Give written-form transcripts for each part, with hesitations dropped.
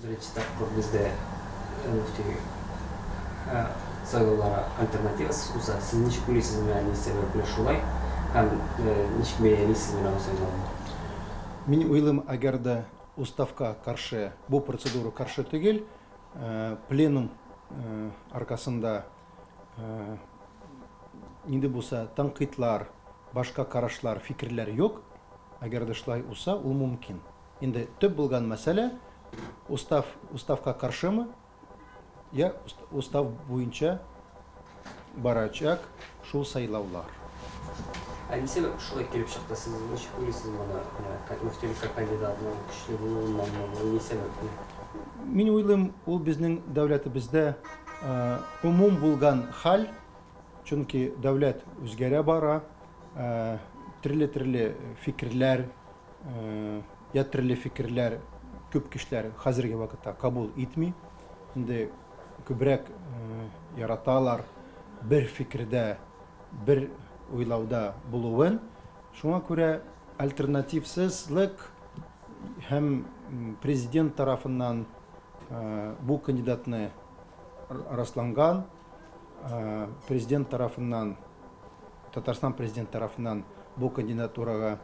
Беренче тапкыр бездә мөфти сайлаулары альтернативасыз уза. Сез ничек уйлыйсыз, менә ни сәбәпле шулай һәм ничек бәялисез менә бу сайлауны? Мин уйлыйм, әгәр дә уставка каршы, бу процедура каршы түгел, пленум аркасында нинди булса тәнкыйтьләр, башка карашлар, фикерләр юк, әгәр дә шулай булса, ул мөмкин. Инде төп булган мәсьәлә, устав уставка каршымы, я устав буенча барачак шул сайлаулар. Ә ни сәбәп шулай килеп чыкты? Сез ничек уйлыйсыз моны? Менә мөфтилеккә кандидатның көчле булуыннанмы бу, ни сәбәпле? Мин уйлыйм, ул безнең дәүләтебездә умум булган хәл, чөнки дәүләт үзгәрә бара, төрле-төрле фикерләр, я төрле фикерләр күп кешеләр хәзерге вакытта кабул итми. Инде күбрәк яраталар бер фикердә, бер уйлауда булуын. Шуңа күрә альтернативсызлык һәм президент тарафыннан бу кандидатны расланган, президент тарафыннан, Татарстан президент тарафыннан бу кандидатурага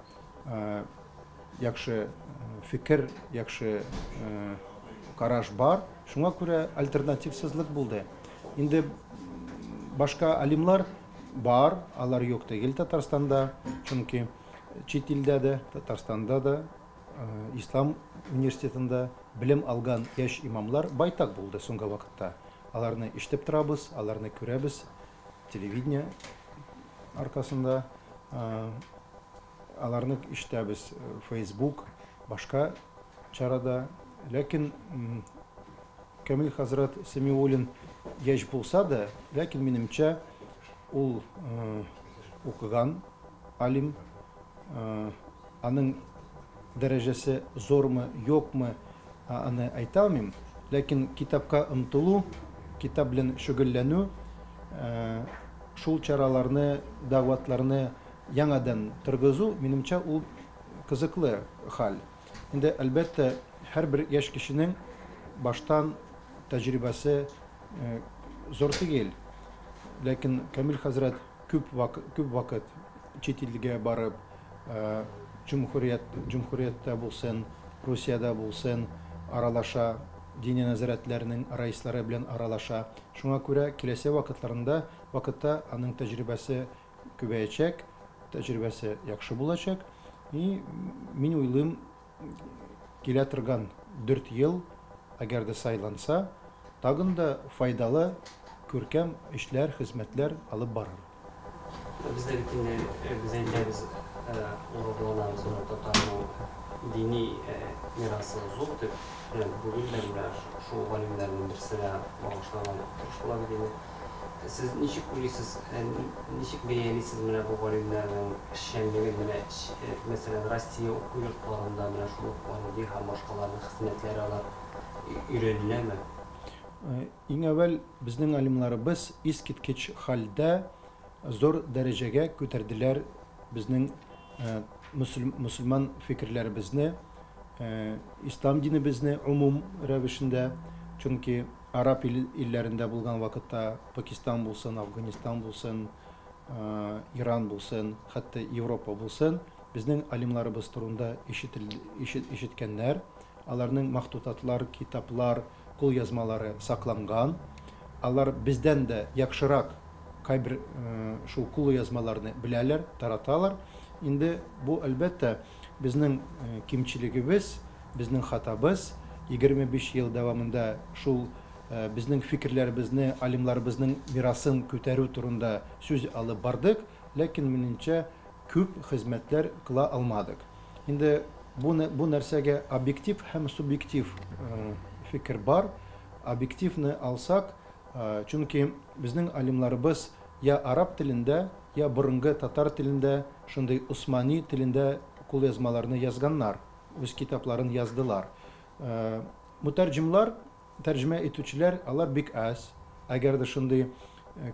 яхшы фикер, яхшы караш бар. Шуңа күрә альтернативсызлык булды. Инде башка алимлар бар, алар юк түгел Татарстанда, чөнки чит илдә дә, Татарстанда да Ислам университетында белем алган яшь имамлар байтак булды соңгы вакытта. Аларны ишетеп торабыз, аларны күрәбез телевидение аркасында. Аларны ишетәбез Facebook, башка чарада. Ләкин Камил хәзрәт Сәмиуллин яшь булса да, ләкин минемчә ул укыган алим, аның дәрәҗәсе зурмы, юкмы, аны әйтә алмыйм. Ләкин китапка омтылу, китап белән шөгыльләнү, шул чараларны, дәгъватларны яңадан торгызу, минемчә, ул кызыклы хәл. Инде, әлбәттә, һәрбер яшь кешенең баштан тәҗрибәсе зур түгел. Ләкин Камил хәзрәт күп вакыт, күп вакыт чит илгә барып, җөмһүрият, җөмһүрияттә булсын, Русиядә булсын, аралаша, дини нәзарәтләрнең раислары белән аралаша. Шуңа күрә киләсе вакытларында, вакытта аның тәҗрибәсе күбәячәк, тәҗрибәсе яхшы булачак. И мин уйлыйм, килә торган 4 ел, әгәр дә сайланса, тагын да файдалы, күркәм эшләр, хезмәтләр алып барыр. Бездә бит инде, без әйтәбез, горурланабыз, менә татарның дини мирасы зур дип. Менә бүген дә менә шул галимнәрнең берсенә багышланган утырыш була бит инде. Сез ничек уйлыйсыз, ничек бәялисез менә бу галимнәрнең эшчәнлеген, менә, мәсәлән, Россия уку йортларында менә шул ук Баруди һәм башкаларның хезмәтләре алар өйрәнеләме? Иң әүвәл безнең галимнәребез искиткеч хәлдә зур дәрәҗәгә күтәрделәр безнең мөселман фикерләребезне, ислам динебезне умум рәвешендә, чөнки Араб илләрендә булган вакытта, Пакистан булсын, Афганистан булсын, Иран булсын, хәтта Европа булсын, безнең алимларыбыз турында ишеткәннәр. Аларның махтутатлар, китаплар, кулъязмалары сакланган. Алар бездән дә яхшырак кайбер шул кулъязмаларны беләләр, тараталар. Инде бу, әлбәттә, безнең кимчелегебез, безнең хатабыз. 25 ел дәвамында шул безнең фикерләребезне, алимларыбызның мирасын күтәрү турында сүз алып бардык, ләкин, минемчә, күп хезмәтләр кыла алмадык. Инде бу, бу нәрсәгә объектив һәм субъектив фикер бар. Объективны алсак, чөнки безнең алимларыбыз я араб телендә, я борынгы татар телендә, шундый усмани телендә кулъязмаларны язганнар, үз китапларын яздылар. Мутәрҗимлар, тәрҗемә итүчеләр, алар бик аз. Әгәр дә шундый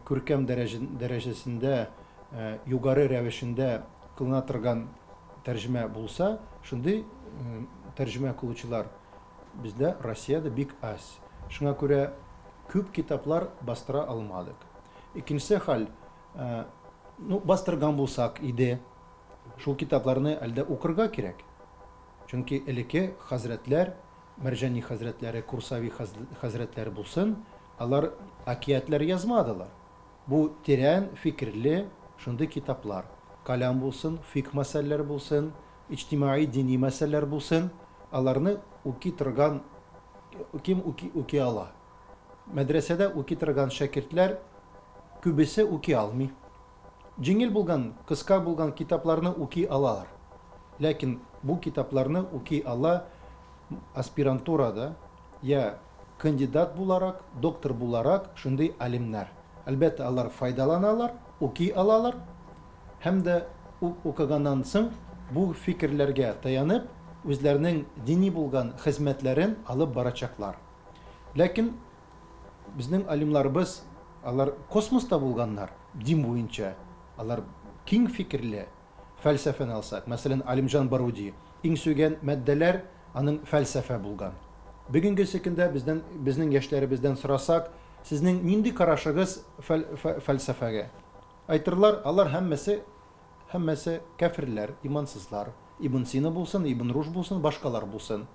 күркәм дәрәҗәсендә, югары рәвешендә кылына торган тәрҗемә булса, шундый тәрҗемә кылучылар бездә Россиядә бик аз. Шуңа күрә күп китаплар бастыра алмадык. Икенче хәл, ну, бастырган булсак иде, шул китапларны әлдә укырга кирәк. Чөнки элекке хәзрәтләр, Мәрҗани хәзрәтләре, Курсави хәзрәтләре булсын, алар әкиятләр язмадылар. Бу тирән фикерле шундый китаплар. Калям булсын, фикх мәсьәләләре булсын, иҗтимаи дини мәсьәләләр булсын, аларны уки торган кем уки ала. Мәдрәсәдә уки торган шәкертләр күбесе уки алмый. Җиңел булган, кыска булган китапларны уки алалар. Ләкин бу китапларны уки ала аспирантурада я кандидат буларак, доктор буларак шундый алимнар. Әлбәттә, алар файдаланалар, уки алалар һәм дә укыганнан соң бу фикерләргә таянып, үзләренең дини булган хезмәтләрен алып барачаклар. Ләкин безнең алимларыбыз, алар космоста булганнар, дин буенча, алар киң фикерле. Фәлсәфәне алсак, мәсәлән, Алимҗан Баруди, иң сөйгән матдәләр аның фәлсәфә булган. Бүгенге көндә бездән, безнең яшьләребездән сорасак, сезнең нинди карашыгыз фәлсәфәгә? Айтырлар, алар һәммәсе кәферләр, имансызлар. Ибн Сина булсын, Ибн Руш булсын, башкалар булсын.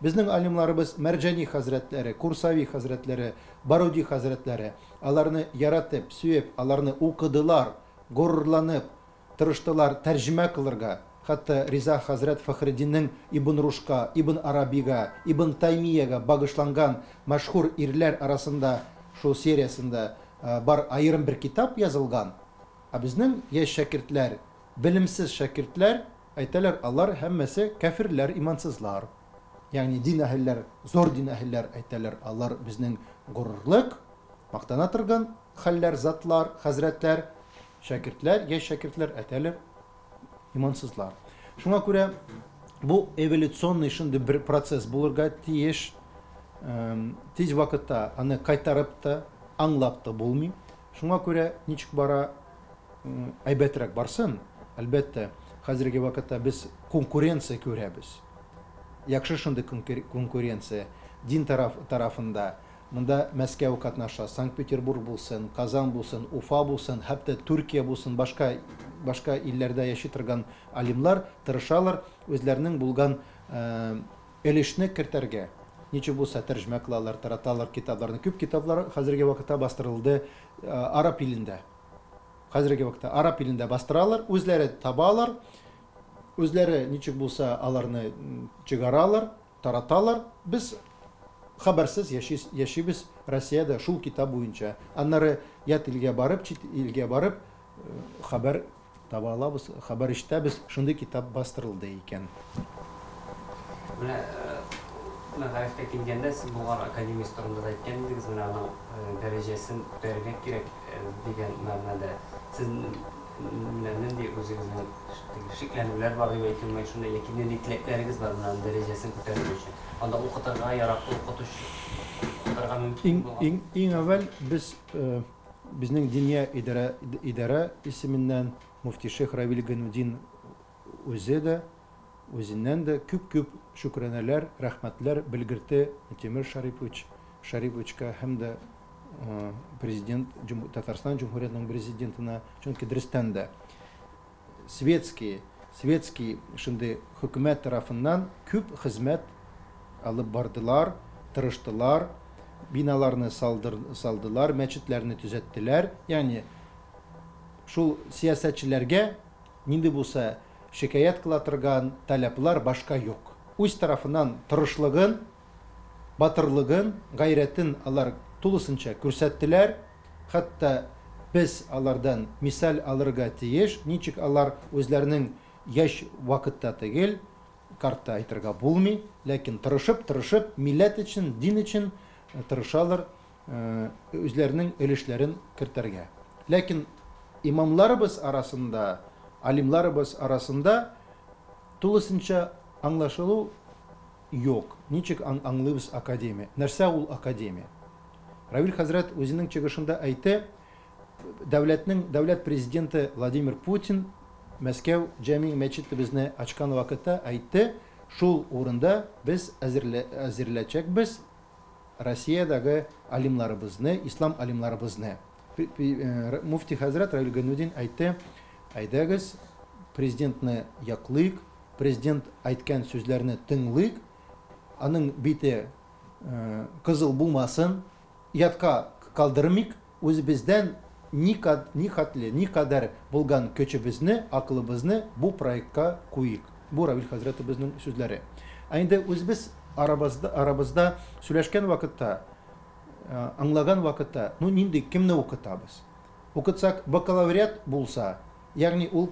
Безнең алимларыбыз Мәрҗани хәзрәтләре, Курсави хәзрәтләре, Баруди хәзрәтләре, аларны яратып, сөеп, аларны укыдылар, горурланып, тырыштылар тәрҗемә кылырга. Хәтта Риза хәзрәт Фәхреддиннең Ибн Рушка, Ибн Арабига, Ибн Таймиягә багышланган мәшһүр ирләр арасында шул сериясендә бар аерым бер китап язылган. Ә безнең яшь шәкертләр, белемсез шәкертләр әйтәләр, алар һәммәсе кәферләр, имансызлар. Ягъни дин әһелләр, зур дин әһелләр әйтәләр, алар безнең горурлык, мактана торган хәлләр, затлар, хәзрәтләр, шәкертләр, яшь шәкертләр әйтәләр, имансызлар. Шуңа күрә бу эволюционный шундый бер процесс булырга тиеш. Тиз вакытта аны кайтарып та, аңлап та булмый. Шуңа күрә ничек бара, әйбәтрәк барсын. Әлбәттә, хәзерге вакытта без конкуренция күрәбез. Яхшы шундый конкуренция дин тарафында. Монда Мәскәү катнаша, Санкт-Петербург булсын, Казан булсын, Уфа булсын, хәтта Төркия булсын, башка илләрдә яши торган алимлар тырышалар үзләренең булган өлешне кертергә. Ничек булса тәрҗемә кылалар, тараталар китапларны. Күп китаплар хәзерге вакытта бастырылды араб илендә. Хәзерге вакытта араб илендә бастыралар, үзләре табалар, үзләре ничек булса аларны чыгаралар, тараталар. Без хәбәрсез яшибез Россиядә шул китап буенча. Аннары ят илгә барып, чит илгә барып хәбәр таба алабыз, хәбәр ишетәбез, шундый китап бастырылды икән. Менә мәгарифкә килгәндә, сез Болгар академиясе турында да әйткән идегез, менә аның дәрәҗәсен күтәрергә кирәк дигән мәгънәдә. Сез менә нинди үзегезнең шикләнүләр бар дип әйтүме, шунда яки нинди теләкләрегез бар менә аның дәрәҗәсен күтәрү өчен? Анда укытырга яраклы укытучы укытырга мөмкин булган. Иң әүвәл без безнең диния идарә исеменнән муфти шейх Равил Гайнутдин үзе дә, үзеннән дә күп-күп шөкранәләр, рәхмәтләр белгерте Тимур Шариповичка һәм дә президент Татарстан Җөмһүриятенең президентына, чөнки дөрестән дә светский шундый хөкүмәт тарафыннан күп хезмәт алып бардылар, тырыштылар, биналарны салдылар, мәчетләрне төзәттеләр. Ягъни шул сәясәтчеләргә нинди булса шикаять кыла торган таләпләр башка юк. Үз тарафыннан тырышлыгын, батырлыгын, гайрәтен алар тулысынча күрсәттеләр. Хәтта без алардан мисал алырга тиеш, ничек алар үзләренең яшь вакытта түгел, картта әйтергә булмый, ләкин тырышып-тырышып милләт өчен, дин өчен тырышалар, үзләренең өлешләрен кертергә. Ләкин имамларыбыз арасында, алимларыбыз арасында тулысынча аңлашылу юк. Ничек аңлыйбыз академия? Нәрсә ул академия? Равил хәзрәт үзенең чыгышында әйтте, дәүләт президенты Владимир Путин Мәскәү җәмигъ мәчетебезне ачкан вакытта әйтте, Шул урында без әзерләчәкбез Россиядәге алимларыбызны, ислам алимларыбызны. Муфти хәзрәт Равил Гайнутдин әйтте, әйдәгез, президентны яклыйк, президент әйткән сүзләрне тыңлыйк, аның бите кызыл булмасын, ятка калдырмыйк, үзебездән ни хәтле, ни кадәр булган көчебезне, акылыбызны бу проектка куйыйк. Бу Равил хәзрәтебезнең сүзләре. Ә инде үзебез арабызда сөйләшкән вакытта, аңлаган вакытта, ну нинди, кемне укытабыз? Укытсак, бакалавриат булса, ягъни ул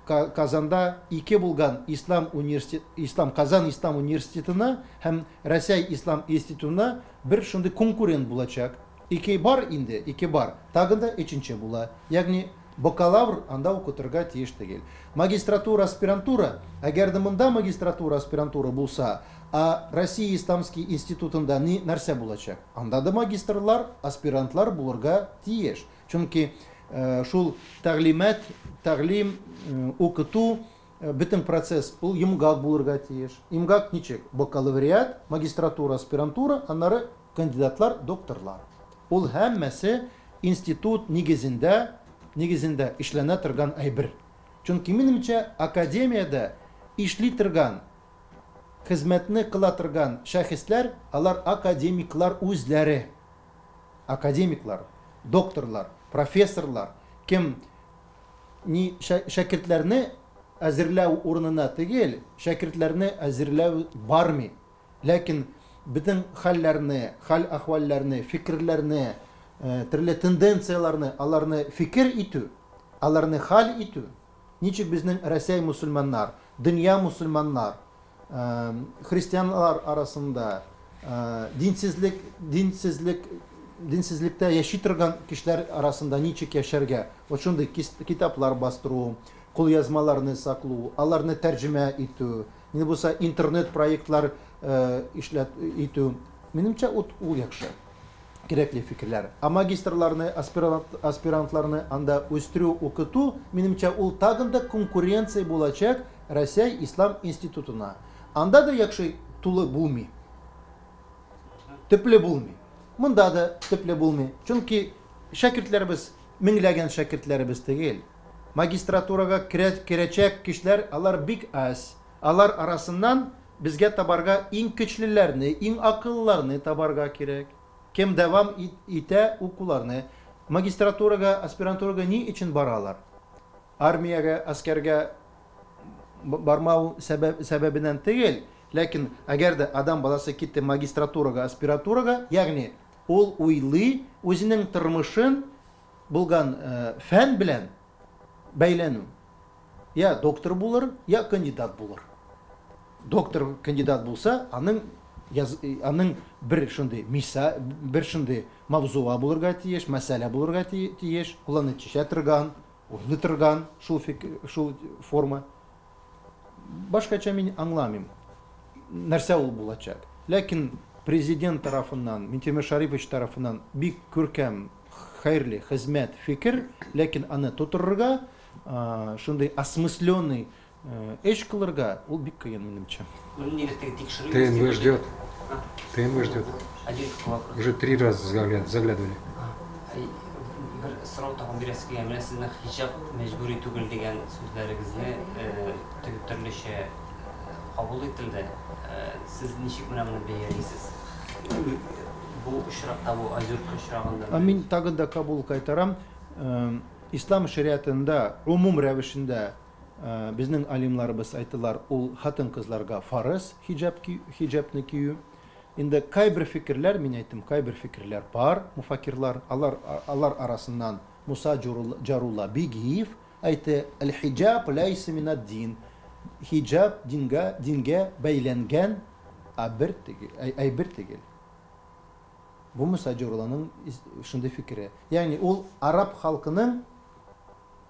Казанда ике булган Ислам университет, Ислам Казан Ислам университетына һәм Рәсәй Ислам институтына бер шундый конкурент булачак. Ике бар инде, ике бар. Тагын да өченче була. Ягъни бакалавр анда укытырга тиеш түгел. Магистратура, аспирантура, әгәр дә монда магистратура, аспирантура булса, а Россия Исламский институтында ни нәрсә булачак? Анда да магистрлар, аспирантлар булырга тиеш. Чөнки шул тәгълимат, тәгълим, укыту, бөтен процесс ул йомгак булырга тиеш. Йомгак ничек? Бакалавриат, магистратура, аспирантура, аннары кандидатлар, докторлар. Ул һәммәсе институт нигезендә эшләнә торган әйбер. Чөнки минемчә академиядә эшли торган, хезмәтне кыла торган шәхесләр, алар академиклар үзләре. Академиклар, докторлар, профессорлар, кем ни шәкертләрне әзерләү урынына түгел, шәкертләрне әзерләү бармый. Ләкин бөтен хәлләрне, хәл-әхвәлләрне, фикерләрне, төрле тенденцияләрне, аларны фикер итү, аларны хәл итү, ничек безнең Рәсәй мусульманнар, дөнья мусульманнар, христианнар арасында динсезлек, динсезлек, динсезлектә яши торган кешеләр арасында ничек яшәргә, вот шундый китаплар бастыру, кулъязмаларны саклау, аларны тәрҗемә итү, не булса интернет проектлар эшләп итү, минемчә, ул яхшы. Кирәкле фикерләр. А магистрларны, аспирантларны анда үстерү, укыту, минемчә, ул тагын да конкуренция булачак Рәсәй Ислам институтына. Анда да яхшы тулы булмый. Төпле булмый. Монда да төпле булмый. Чөнки шәкертләребез, меңләгән шәкертләребез түгел. Магистратурага керәчәк кешеләр, алар бик аз. Алар арасыннан безгә табарга иң көчлеләрне, иң акыллыларны табарга кирәк. Кем дәвам итә укуларны? Магистратурага, аспирантурага ни өчен баралар? Армиягә, әскәргә бармау сәбәбеннән түгел, ләкин әгәр дә адам баласы китте магистратурага, аспирантурага, ягъни ул уйлый үзенең тормышын булган фән белән бәйләнү. Я доктор булыр, я кандидат булыр. Доктор кандидат булса, аның бер шундый миса, бер шундый мавзуа булырга тиеш, мәсьәлә булырга тиеш, ул аны чишә торган, уйлый торган шул фикер, шул форма. Башкача мин аңламыйм, нәрсә ул булачак. Ләкин президент тарафыннан, Минтимер Шарипович тарафыннан бик күркәм, хәерле хезмәт, фикер, ләкин аны тутырырга, шундый осмысленный эш кылырга ул бик кыен минемчә. ТНВ ждет. ТНВ ждет. Уже 3 раза заглядывали. Бер сорау тагын бирәсе килгән. Менә сезнең хиҗаб мәҗбүри түгел дигән сүзләрегезне төрлечә кабул ителде. Сез ничек менә моны бәялисез? Бу очракта, бу Азюрка очрагында. Мин тагын да кабул кайтарам. Ислам шариатында умум рәвешендә безнең алимларыбыз әйттеләр, ул хатын-кызларга фарыз хиҗабны кию. Инде кайбер фикерләр, мин әйттем, кайбер фикерләр бар, муфакирлар, алар арасыннан Муса Джарула Бигиев әйтте, «Әл-хиҗаб ләйсә минад-дин». Хиҗаб дингә бәйләнгән әйбер түгел. Бу Муса Джаруланың шундый фикере. Ягъни ул араб халкының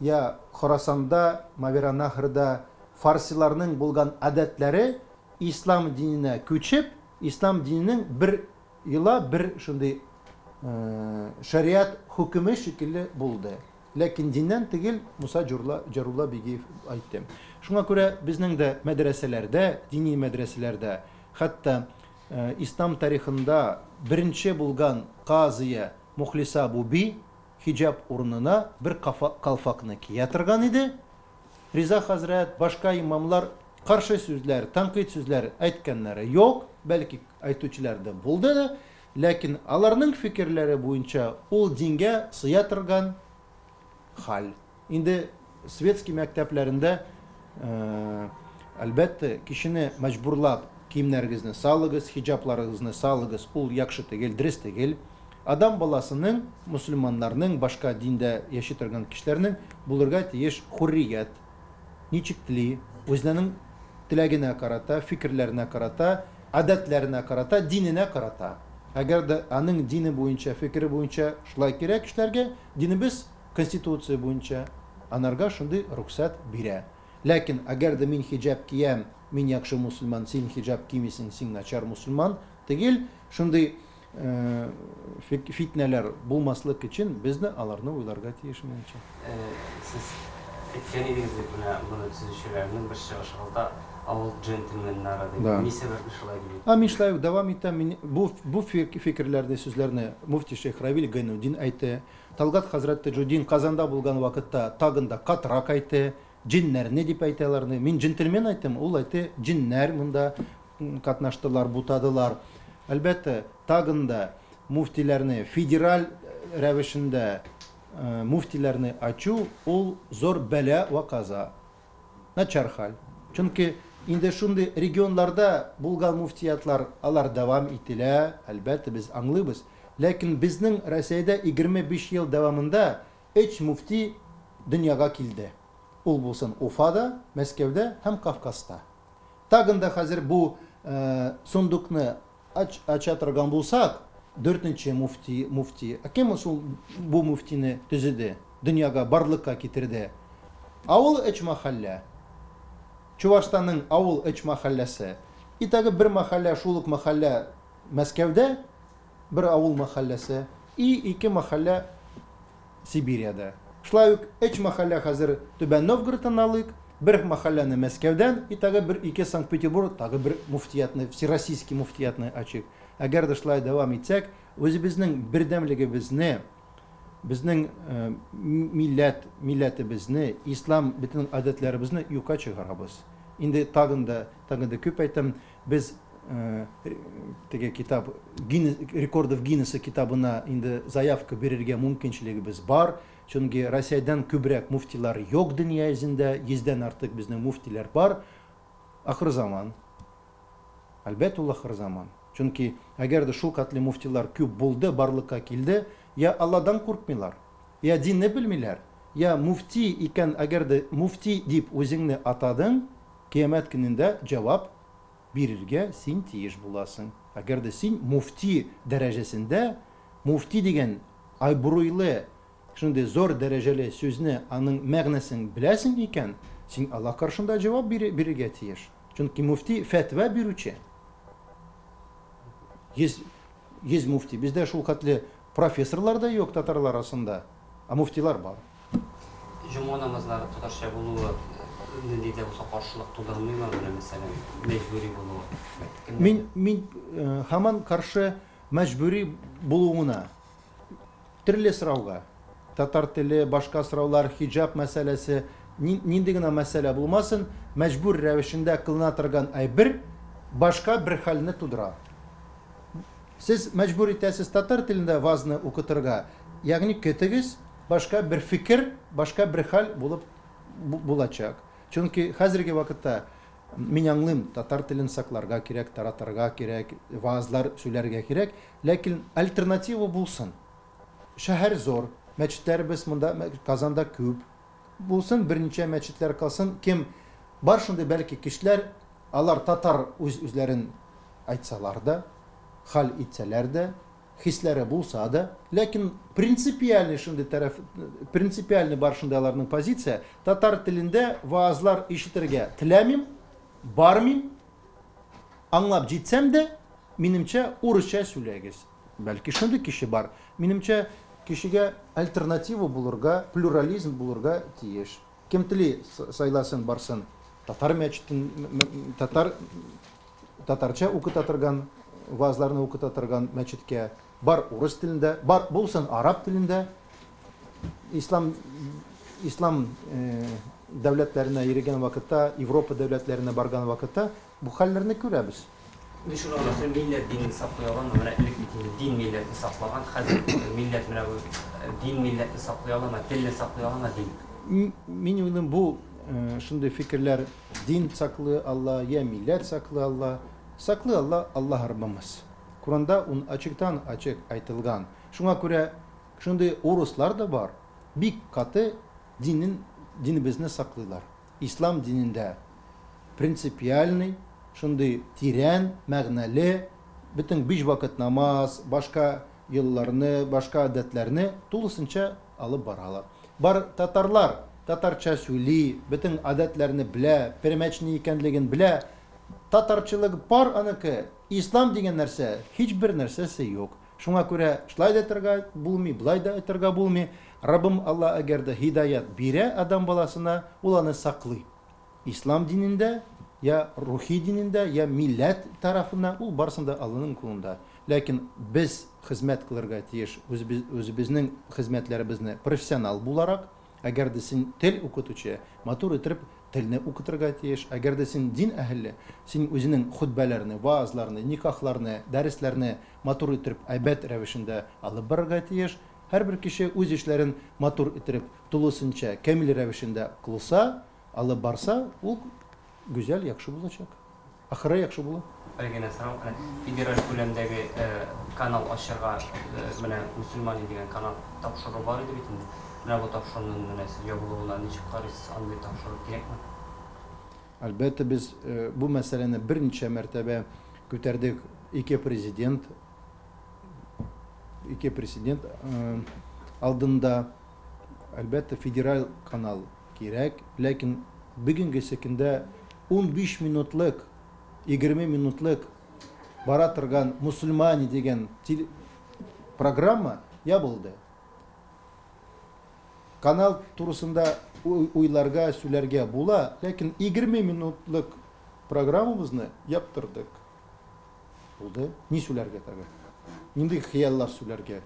я Хорасанда, Мавераннахрда фарсиларның булган адәтләре ислам диненә күчеп, ислам диненең бер йола, бер шундый шариат хөкеме шикелле булды. Ләкин диннән түгел, Муса Джарула Бигиев әйтте. Шуңа күрә безнең дә мәдрәсәләрдә, дини мәдрәсәләрдә, хәтта ислам тарихында беренче булган казыя Мухлиса Буби хиҗап урынына бер калфакны кия торган иде. Риза хәзрәт, башка имамлар каршы сүзләр, тәнкыйть сүзләр әйткәннәре юк, бәлки әйтүчеләр дә булды да, ләкин аларның фикерләре буенча ул дингә сыя торган хәл. Инде светский мәктәпләрендә, әлбәттә, кешене мәҗбүрлап киемнәрегезне салыгыз, хиҗапларыгызны салыгыз, ул яхшы түгел, дөрес түгел. Адам баласының, мөселманнарның, башка диндә яши торган кешеләрнең булырга тиеш хуррият. Ничек тели, үзенең теләгенә карата, фикерләренә карата, гадәтләренә карата, диненә карата. Әгәр дә аның дине буенча, фикере буенча шулай кирәк кешеләргә, динебез конституция буенча анарга шундый рөхсәт бирә. Ләкин әгәр дә мин хиҗап киям, мин яхшы мусульман, син хиҗап кимисең, син начар мусульман түгел, шундый фитнәләр булмаслык өчен безне аларны уйларга тиеш минемчә. Сез әйткән идегез бит менә моны төзүчеләрнең бер чыгышыгызда авыл джентльменнары дип. Ни сәбәпле шулай дип? А мин шулай ук дәвам итәм. Мин бу фикерләрне, сүзләрне муфти шейх Равил Гайнудин әйтте. Талгат хәзрәт Таҗуддин Казанда булган вакытта тагын да катырак әйтте. Җиннәрне дип әйтә аларны. Мин джентльмен әйттем, ул әйтте, җиннәр монда катнаштылар, бутадылар. Әлбәттә, тагын да муфтиләрне федераль рәвешендә муфтиләрне ачу ул зур бәла вә каза. Начар хәл. Чөнки инде шундый регионларда булган муфтиятлар алар дәвам ителә, әлбәттә, без аңлыйбыз. Ләкин безнең Россиядә 25 ел дәвамында 3 муфти дөньяга килде. Ул булсын Уфада, Мәскәүдә һәм Кавказда. Тагын да хәзер бу сундукны ача торган булсак, 4-нче муфти. Ә кем шул бу муфтины төзеде, дөньяга барлыкка китерде? Авыл өч махаллә. Чувашстанның авыл өч махалләсе. И тагы бер махаллә, шул ук махаллә Мәскәүдә, бер авыл махалләсе, и 2 махаллә Сибириядә. Шулай ук өч махаллә хәзер Түбән Новгородтан алыйк, бер махалләне Мәскәүдән, и тагы бер 2 Санкт-Петербург, тагы бер муфтиятны, всероссийский муфтиятны ачык. Әгәр дә шулай дәвам итсәк, үзебезнең бердәмлегебезне, безнең милләтебезне, ислам бөтен гадәтләребезне юкка чыгарабыз. Инде тагын да күп әйтәм, без теге китап рекордов Гиннесса китабына инде заявка бирергә мөмкинчелегебез бар. Чөнки Россиядән күбрәк муфтилар юк дөнья йөзендә, 100-дән артык безнең муфтиләр бар. Ахыр заман. Әлбәттә, ул ахыр заман. Чөнки әгәр дә шул катлы муфтилар күп булды, барлыкка килде, я Алладан куркмыйлар, я динне белмиләр, я муфти икән, әгәр дә муфти дип үзеңне атадың, кыямәт көнендә җавап бирергә син тиеш буласың. Әгәр дә син муфти дәрәҗәсендә, муфти дигән абруйлы, шундый зур дәрәҗәле сүзне, аның мәгънәсен беләсең икән, син Аллаһ каршында җавап бирергә тиеш. Чөнки муфти фәтва бирүче. 100 муфти. Бездә шул хәтле профессорлар да юк татарлар арасында, ә муфтилар бар. Җомга намазлары татарча булуы нинди дә булса каршылык тудырмыймы, менә мәсәлән, мәҗбүри булуы? Мин һаман каршы мәҗбүри булуына. Төрле сорауга, татар теле, башка сораулар, хиҗап мәсьәләсе, нинди генә мәсьәлә булмасын, мәҗбүр рәвешендә кылына торган әйбер башка бер хәлне тудыра. Сез мәҗбүр итәсез татар телендә вазны укытырга, ягъни көтегез, башка бер фикер, башка бер хәл булып булачак. Чөнки хәзерге вакытта мин аңлыйм, татар телен сакларга кирәк, таратырга кирәк, вазлар сөйләргә кирәк, ләкин альтернатива булсын. Шәһәр зур, мәчетләребез монда Казанда күп. Булсын, берничә мәчетләр калсын. Кем бар шундый бәлки кешеләр, алар татар үз-үзләрен әйтсәләр дә, хәл итсәләр дә, хисләре булса да, ләкин принципиальный шундый тараф, принципиальный бар шундый аларның позиция, татар телендә ваазлар ишетергә теләмим, бармыйм, аңлап җитсәм дә, минемчә урысча сөйләгез. Бәлки шундый кеше бар. Минемчә, кешегә альтернатива булырга, плюрализм булырга тиеш. Кем тели сайласын, барсын. Татар мәчетен, татар татарча укыта торган, вазларны укыта торган мәчеткә, бар урыс телендә, бар булсын араб телендә. Ислам ислам дәүләтләренә йөргән вакытта, Европа дәүләтләренә барган вакытта бу хәлләрне күрәбез. Шуны гына сорыйм, милләт динен саклый аламы? Менә элек бит инде дин милләтне саклаган, хәзер милләт менә бу дин милләтне саклый аламы, телне саклый аламы дин? Мин уйлыйм, бу шундый фикерләр дин саклый ала, я милләт саклый ала. Саклый ала Аллаһ Раббымыз. Коранда ун ачыктан ачык айтылган. Шуңа күрә шундый урыслар да бар, бик каты динен, динебезне саклыйлар. Ислам динендә принципиальный, шундый тирән, мәгънәле, бөтен биш вакыт намаз, башка елларны, башка гадәтләрне тулысынча алып баралар. Бар татарлар татарча сөйли, бөтен гадәтләрне белә, перемәч ни икәнлеген белә. Татарчылык бар аныкы, ислам дигән нәрсә һичбер нәрсәсе юк. Шуңа күрә шулай да әйтергә булмый, былай да әйтергә булмый. Раббым Алла әгәр дә һидаят бирә адам баласына, ул аны саклый. Ислам динендә, я рухи динендә, я милләт тарафына, ул барсын да Алланың кулында. Ләкин без хезмәт кылырга тиеш үзебезнең хезмәтләребезне профессионал буларак. Әгәр дә син тел укытучы, матур итеп телне укытырга тиеш. Әгәр дә син дин әһеле, син үзенең хөтбәләрне, ваазларны, никахларны, дәресләрне матур итеп, әйбәт рәвешендә алып барырга тиеш. Һәрбер кеше үз эшләрен матур итеп, тулысынча, камил рәвешендә кылса, алып барса, ул гүзәл, яхшы булачак. Ахыры яхшы була. Бер генә сорау, менә федераль күләмдәге канал ачырга, менә Мусульмане дигән канал тапшыру бар иде бит инде. Менә бу тапшыруның менә сез ябылуына ничек карыйсыз, андый тапшыру кирәкме? Әлбәттә, без бу мәсьәләне берничә мәртәбә күтәрдек. Ике президент алдында, әлбәттә, федераль канал кирәк, ләкин бүгенге көндә 15 минутлык, 20 минутлык бара торган Мусульмане дигән программа ябылды. Канал турысында уйларга, сөйләргә була, ләкин 20 минутлык программабызны яптырдык. Булды. Ни сөйләргә тагы? Нинди хыяллар сөйләргә?